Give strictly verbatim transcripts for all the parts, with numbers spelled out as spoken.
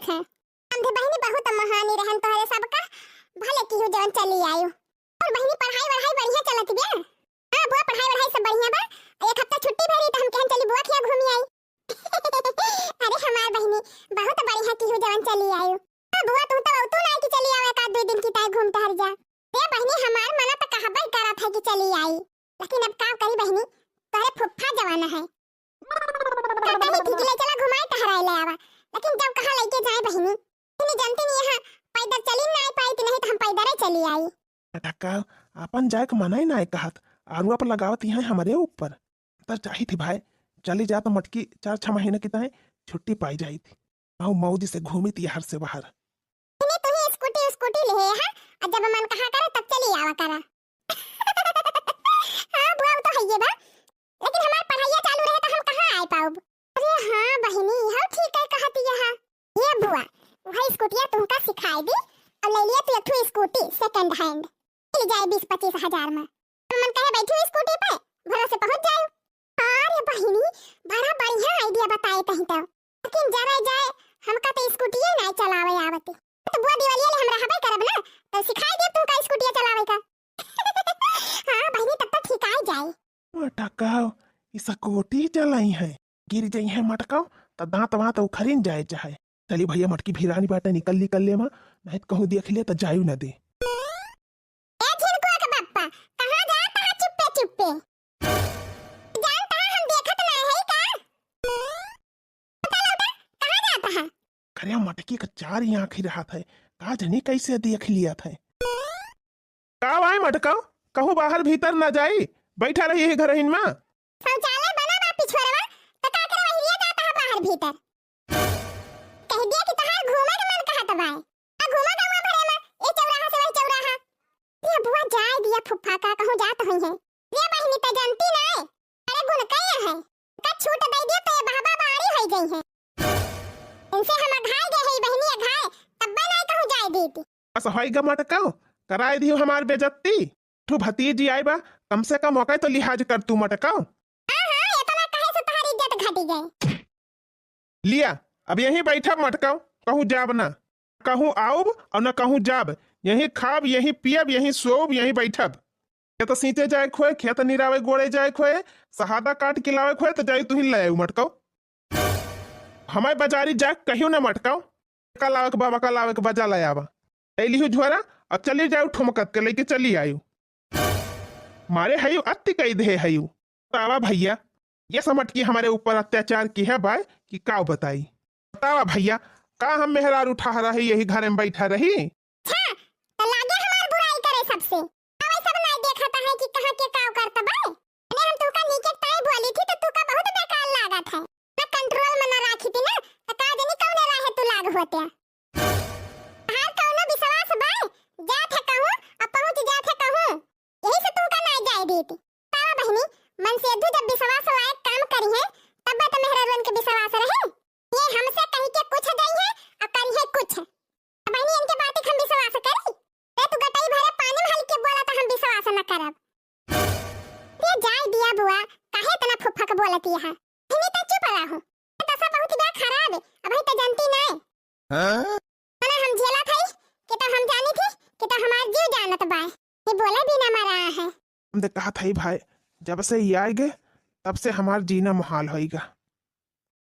थे। समधी बहिनी बहुत महानी रहन तोहरे सबका, भले किहू जवन चली आयु। और बहिनी पढ़ाई वढ़ाई बढ़िया चलत बिया? हाँ बुआ, पढ़ाई वढ़ाई सब बढ़िया बा। एक हफ्ता छुट्टी भरी त हम कहन चली बुआ खिया घूमी आई। अरे हमार बहिनी, बहुत बढ़िया किहू जवन चली आयु। हाँ बुआ, तू तो अवतू ना कि चली आवे एक आध दो दिन की ताई घूम टहर जा। ए बहिनी, हमार मन त कहबे करत है कि चली आई, लेकिन अब का करी बहिनी, तोहरे फुफ्फा जवान है। कहता ही ठीक ले चला घुमाए टहराए ले आवा, लेकिन जब कहा लेके जाए बहिनी, इतनी जनती नहीं यहाँ पैदल चली ना पाई, नहीं तो हम पैदल ही चली आई। बेटा का अपन जाए के मना ही ना कहत, आरुआ पर लगावत यहाँ हमरे ऊपर। तर चाही थी भाई, चली जा तो मटकी चार छह महीने की ताई छुट्टी पाई जाई थी, आऊ मौज से घूमी थी हर से बाहर। इन्हें तू ही स्कूटी स्कूटी ले है, हाँ? और जब मन कहा करे तब चली आवा करा। हाँ बुआ, वो तो है ये बा, लेकिन हमार पढ़ाइया चालू रहे तो हम कहाँ आए पाउब? अरे हाँ बहिनी, हो ठीक है कहती है। ये बुआ, वही स्कूटिया तुमका सिखाई दी और ले लिया तू एक ठो स्कूटी सेकंड हैंड, मिल जाए बीस पच्चीस हजार में। तो मन कहे बैठी स्कूटी पे, भरोसे पहुंच जाए। अरे बहिनी, बड़ा बढ़िया आइडिया बताए तही तो, लेकिन जरा जाए, हमका तो स्कूटिये ना चलावे आवते। तो बुआ दिवालिया ले हम रहबे करब ना, तो सिखाई देब तुमका स्कूटिया चलावे का। हाँ बहिनी, तब तो ठीक आई जाए। मटकाओ, ई स्कूटी चलाई है, गिर जाई है मटकाओ, त दांत वांत उखरिन जाए चाहे। चली भैया, मटकी भिरानी बाटे, निकल निकल ले माँ, नहीं त कहूँ देख ले त जायु न दे। ए झिनकुआ के बप्पा, कहाँ जात है चुप्पे चुप्पे? जानत है हम देखत ना है का? लौटा, लौटा, कहाँ जात है? अरे मटकी का चार ही आँखी रहत है, का जनी कैसे देख लियत है। का भाई मटकाओ, कहूँ बाहर भीतर ना जाई, बैठा रही है घरहिन में। शौचालय बना बा पिछुअरवा, त का करे वही लिए जाता है बाहर भीतर? कह दिया कि तोहार घूमे के मन कहत बा। आ घूमा गाँव भरे में, ए चौराहा से वही चौराहा। ये बुआ जाए दिया फुफ्फा का, कहूँ जात होई है। ये बहिनी त जानती ना है, अरे गुण कई है, का छूट दे दिया तो ये बहबा बारी होई गई है। इनसे हम अघाई गए है बहिनी अघाए, तब्बे ना कहूँ जाए दीती। बस होई गा मटकाओ, कराए दियो हमार बेजत्ती। ठू भतीजी आई बा, कम से कम ओके तो लिहाज कर तू मटकाओ। हाँ, हाँ, इतना कहे से तोहार इज्जत घटी गई। लिया, अब यहीं बैठब मटकाओ, कहूँ जाब ना, कहूँ आउब और ना कहूँ जाब, यहीं खाब, यहीं पियब, यहीं सोउब, यहीं बैठब। खेत सींचे जाए खोए, खेत निरावे गोड़े जाए खोए, सहादा काट के लावे खोए, तो जाई तुहिन ले आऊ मटकाओ। हमारे बाजारी जाए कहियो ना मटकाओ, का लावे के बाबा का लावे के बजा ले आवा। ए लिहू झोरा, अब चली जाऊ ठुमकत के लेके चली आयु। मारे हयू अति कई दे हयू। बतावा भैया, ये समझ के हमारे ऊपर अत्याचार की है बाय कि काव बताई। बतावा भैया, का हम मेहरारू ठहरा है यही घर में बैठा रही? अच्छा, तो लागे हमार बुराई करे सबसे। अब सब ना देखता है कि कहाँ के काव करता बाय। अरे हम तुका नीचे ताई बोली थी तो तुका बहुत बेकार लागत है। ना कंट्रोल में ना राखी थी ना, तो का जनी कौने राहे तू लाग होते। हार कौनो विश्वास बाय, जात है कहूँ, अब पहुँच जात है कहूँ। यही से तुमका ना जाए देती। तावा बहिनी, मनसेधु जब विश्वास लायक काम करी है, तब तो मेहररुअन के विश्वास रहे। ये हमसे कही के कुछ गई है, और करी है कुछ। अब बहिनी इनके बात हम विश्वास करी? रे तू गटई भरे पानी में हल्के बोला तो हम विश्वास न करब। ये जाए दिया बुआ, काहे इतना फुफक बोलती है? बहिनी तो चुप रहो। ये दशा बहुत बा खराब, अब ही तो जानती नहीं। हाँ? मना हम झेला थई कि तो हम जानी थी कि तो हमार जीव जानत बाय। ये बोले भी ना मरा है। हम तो कहा था ही भाई, जब से ये आए गए, तब से हमार जीना मुहाल होइगा।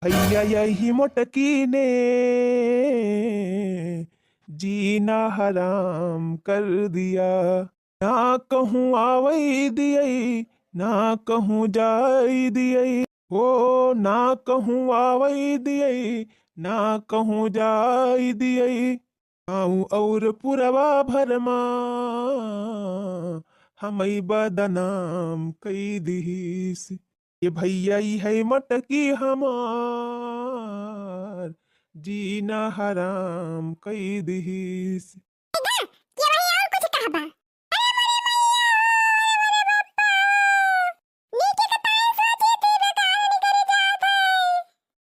भैया यही मोटकी ने जीना हराम कर दिया। ना कहूँ आवई दियई, ना कहूँ जाई दियई, ओ ना कहूँ आवई दियई, ना कहूँ जाई दियई। गाँव और पुरवा भर मा हमई बदनाम कई दिहिस। ये भैया ई है मटकी हमार, जीना हराम कई दिहिस। देखा, ये वही और कुछ कहबा। अरे मोरे मैया, अरे मोरे बापा। नीचे के ताई सोची थी बेकार निकल जात है।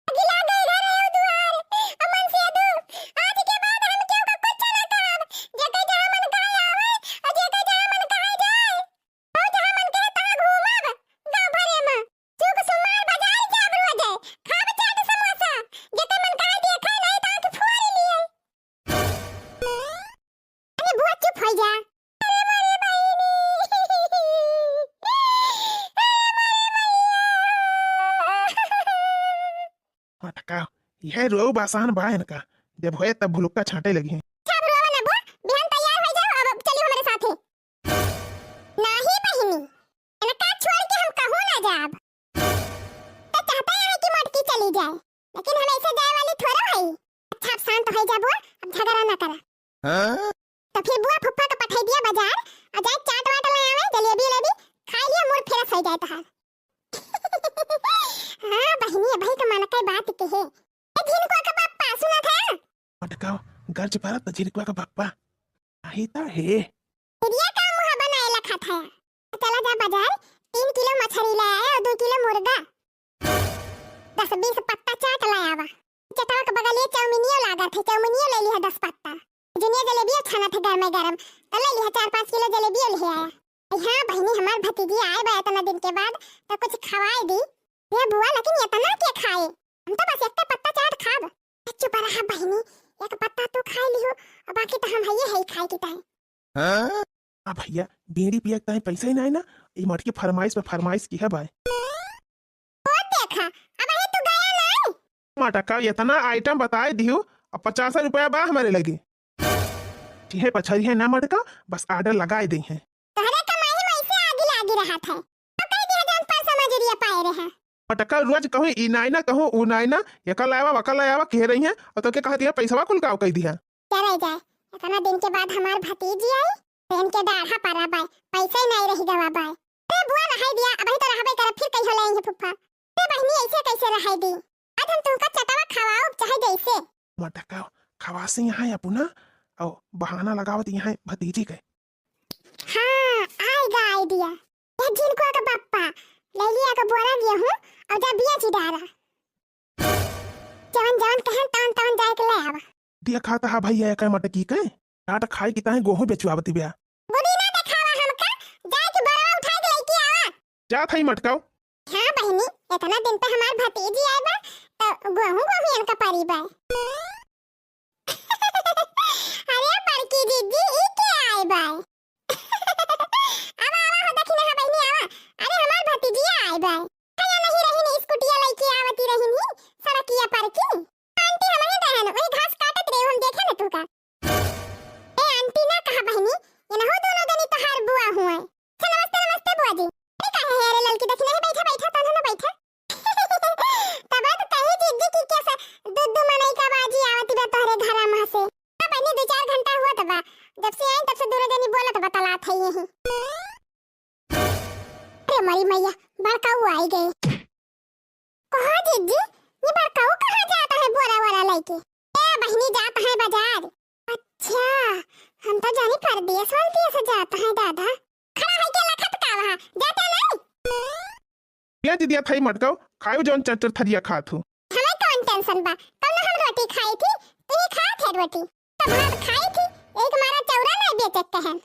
अगिला गई घर है दुआर, अमन से दू। आज के बाद हम क्यों का कुछ ना कहब। जेके जहाँ मन कहे आवे, और जेके जहाँ मन कहे जाए। और जहाँ मन कहे तहाँ घूमब, गाँव भरे में। शुभ सोमवार बाजार जाब रोजे, खाब चाट समोसा। जेके मन कहे देखे नहीं तो आँख फोड़ी मटका, यह रोऊ बासान बा इनका, जब होए तब भुलुक्का छांटे लगी हैं। अच्छा, अब रोवा ना बुआ, बिहान तैयार हो जाओ, अब चलियो हमारे साथे। नाही बहिनी, इनका छोड़ के हम कहूँ ना जाब। तो चाहते हैं कि मोटकी चली जाए, लेकिन हम ऐसे जाए वाली थोड़ा हई। अच्छा, अब शांत हो जा बुआ, अब झगड़ा ना करा। हाँ? तो फिर बुआ फुफ्फा का पठाई दिया बाजार, और जाए चाट वाट ले आवे, जलेबी उलेबी खाई लिया, मूड फ्रेश हो जाए तहार। हाँ बहिनी, भाई का मन का बात कहे। ए झिनकुआ का बाप्पा, सुना था? मटकाओ, गर्ज परत झिनकुआ का बाप्पा। आही ता हे। तेरिया का मुँह बनाए लखा था। चला जा बाजार, तीन किलो मछली ले आया और दो किलो मुर्गा। दस बीस पत्ता चाट ले आवा। चटवा के बगल ये चाउमीनियो लागत है, चाउमीनियो ले लिहा दस पत्ता। जुनिया जलेबियो छानत है गरमे गरम, तो ले लिहा चार पाँच किलो जलेबियो ले आया। अरे हाँ बहिनी, हमार भतीजी आए बा इतना दिन के बाद, तो कुछ खवाए दी। ये बुआ, लेकिन इतना के खाए? हम तो बस एक पत्ता चाट खाब। चुप रहा बहिनी, एक पत्ता तू खाए लिहो, और बाकी तो हम हइये है खाए की ताई। हाँ? आ भैया, बीड़ी पिए के ताई पैसा ही नहीं ना, ई मटकी फरमाइश पे फरमाइश की है भाई। ओ देखा, अब ये तू गया नहीं? मटका, इतना आइटम बताए दियो, अब पचास रुपया बा हमारे लगे। ठीक है, पछरी है ना मटका, बस ऑर्डर लगाए दे हैं। तोहरे कमाई में ऐसे आगी लागी रहा था, तो कह दिया जान पैसा मजूरिया पाए रहे। मटका, रोज कहूँ ई नाई ना, कहूँ ऊ नाई ना, एका लावा, वका लावा, कह रही हैं, और तो के कह दिया, पैसवा कुल गाँव कह दिया। चले जाए, इतना दिन के बाद हमार भतीजी आई, तो इनके डाढ़ा परा बाय, पैसा ही नहीं रही गवा बाय। अरे बुआ, रहाई दिया, अबही तो रहबे करब, फिर कहियो ले आएंगे फुफ्फा। अरे बहिनी, ऐसे कैसे रहाई दी? आज हम तुमका चटवा खवाओ, चाहे जैसे। मटका, खवासी यहाँ अपना, और बहाना लगावत यहाँ भतीजी के। हाँ, आएगा आइडिया। ए झिनकुआ का पप्पा, ले लिया का बोरा गेहूं और जा बिया चिडारा। जवन जवन कहन तवन तवन जाए के ले आवा। दिया खाता हा भैया एकर मटकी के। चाट खाए की ताहे गोहूं बेचवावती बिया। बुद्धि ना देखावा हमका, जाए के बोरा उठाए के लेके आवा। जात हई मटकाओ। हाँ बहिनी, इतना दिन पे हमार भतीजी आए बा, तो गोहूं गोहूं इनका परी बा। अरे बड़की दीदी, ई के आए बा? अब आवा हो, देखी ना, बहिनी, आवा। अरे, हमार भतीजिया आए बा। हया नहीं रही नी, स्कूटिया लइके आवती रही नी, सड़किया पर की। आंटी, हम ही रहन, वही घास काटत रहे, हम देखे न तू का। ए आंटी ना कहा बहिनी, ये नहो दोनों जनी तोहार बुआ हुए। अच्छा, नमस्ते, नमस्ते बुआ जी। अरे, काहे है रे ललकी, देखी नहीं, बैठा, बैठा, तू ना बैठा। तबे तो कही जिज्जी की कैसे दू दू मनई का बाजी आवत बा तोहरे घरा में से। अब बनी दो चार घंटा हुआ तबा, जब से आई तब से दूर जनी बोलत बतलात है यही। अरे मरी मैया, बड़काऊ आई गए। कहा जिज्जी, ये बड़काऊ कहाँ जाता है बोरा वोरा लेके? ए बहिनी, जाता है बाजार। अच्छा, हम तो जानी परदेस वाल देस जाता है दादा। खड़ा है के लखत का वहाँ, जाता नहीं? प्याज दिया थाई मटकाओ, खायो जौन चर चर थरिया खात हो। हमें कौन टेंशन बा, कौनो हम रोटी खाई थी, तू ही खात है रोटी। तो भात खाई थी, एक मारा चौरा नहीं बेचत कहन।